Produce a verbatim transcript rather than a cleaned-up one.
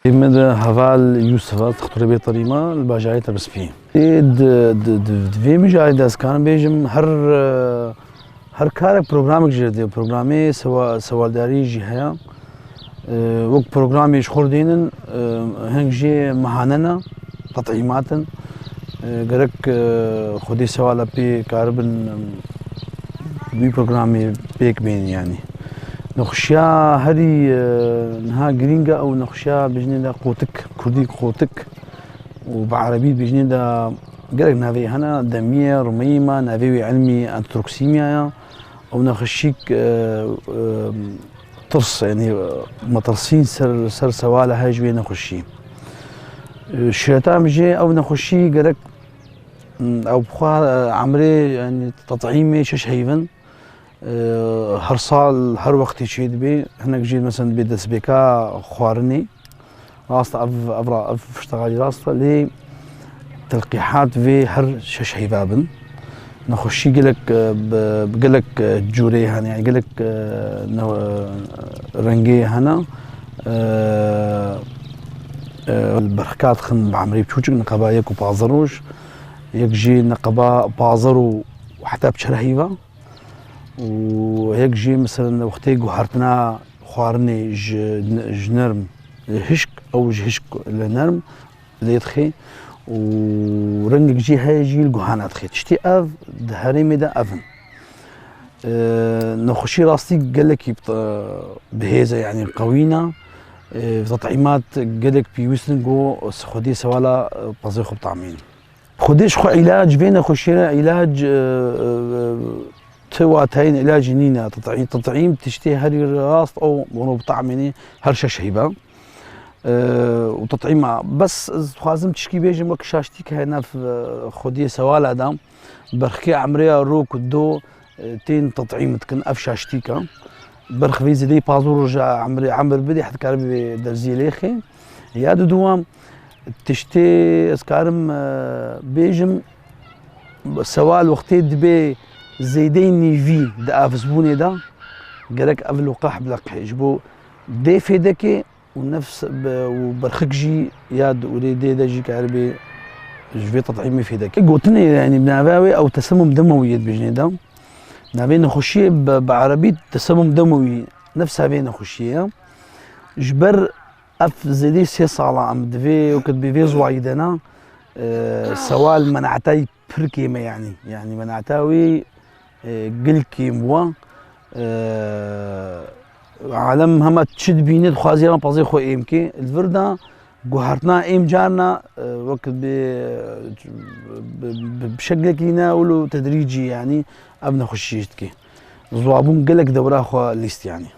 Min de heval Yusuf e, doktorê Bêterîma, li bajarê Tebspî. Ê, di, di, di, di vê mijarê de ez karim bêjim, her, e, her karek programek jê dê, programê sewa-, sewaldarî jî heye. E, wek programê ji xwe dênin, e, hing jê mehane ne, tet'îmat in. E, gerek, e, xwedî sewala pê karibin, e, wî programê pêk bên yanî. Nexweşiya herî, e, niha girîng e, ew nexweşiya bijnê de qotik, kurdî qotik û bi erebî bijnê de gelek navê hene, demî ye, rumeyîma, navê wî ilmî antroksîmya ye. Ew nexweşîk, e, e, tirs, yanî, e, metirsîn ser, ser sewala heye ji wê nexweşî. E, şireta min jê ew nexweşî gerek, m, ew bi xwe, e, emrê, yanî, tet'îmê şeş heyvin. E, her sal, her wextê çêdibe, hinek jî, mesela, dibê destpêka xwarinê. Rast e, ev, ev ra, ev ştegalî rast e, lê telqîhat vê her şeş heyva bin. Nexweşî gelek, e, bi, bi gelek, e, cûrê hene, yani gelek, e, ne-, rengê hene. E, e, berxika dixin bi emrê biçûçik, neqeba yek û pazdeh roj, yek jî neqeba pazdeh û heta bi çar heyva. û yek jî, mesela, wextê guhertina xwarinê ji, ji nerm li hişk, ew ji hişk li nerm lê dixê û rengek jî heye jî li guhana dixê. Tiştê ev di herêmê de ev in. Ee, nexweşî rastî gelekî bi, bi hêz e, yanî qewîn e. Ee, tet'îmat gelek pêwîst in ku xwedî sewala, e, pezê xwe bitamîn. Xwedê ji xwe îlac vê nexweşiyê re îlac, e, e, ti wateyên îlacî nîne. Tet'î-, tet'îm tiştê herî rast ew wano bi tamînê her şeş heyva. E, û tet'îma. Bes ez dixwazim tişkî bêjim wek şaştîk heye nav, e, xwediyê sewala de. Berxikê emrê ya rok û do, e, tên tet'îm dikin ev şaştîka. Berx vê zêdeyî pazdeh roja emrê, emr bidê, heta kare bê derziyê lêxê. Ya di dû, tiştê ez karim, e, bêjim, sewal wextê dibe zêdeyî nîvî di avizbûnê de, gerek ev luqah bileqê. Ji bo dê fêdekê û nefs be, û berxik jî ya di ûrê dê de jî karibe ji vê tet'îmê fêdekê. Gotinê, yanî bi navê wê ew tesemum demewî yê dibêjinê de. Navê nexweşiyê bi, bi erebî tesemum demewî, nefsa vê nexweşiyê ye. Ji ber ev zêdî sê sala em di vê, wekit bi vê ziwayî de ne, e, sewal menatayî pir kêm e yanî. Yanî menata wî, e, gil kêm bû. E, alem hema çi dibîne dixwaze ya pezê xwe êm ke. Li vir de guhertina êm carna, e, wek bi, bi, bi, bi şeklekî ne wilo tedrîcî yanî ev nexweşî jî dike. Ziwabûn gelek dewra xwe lîst yanî.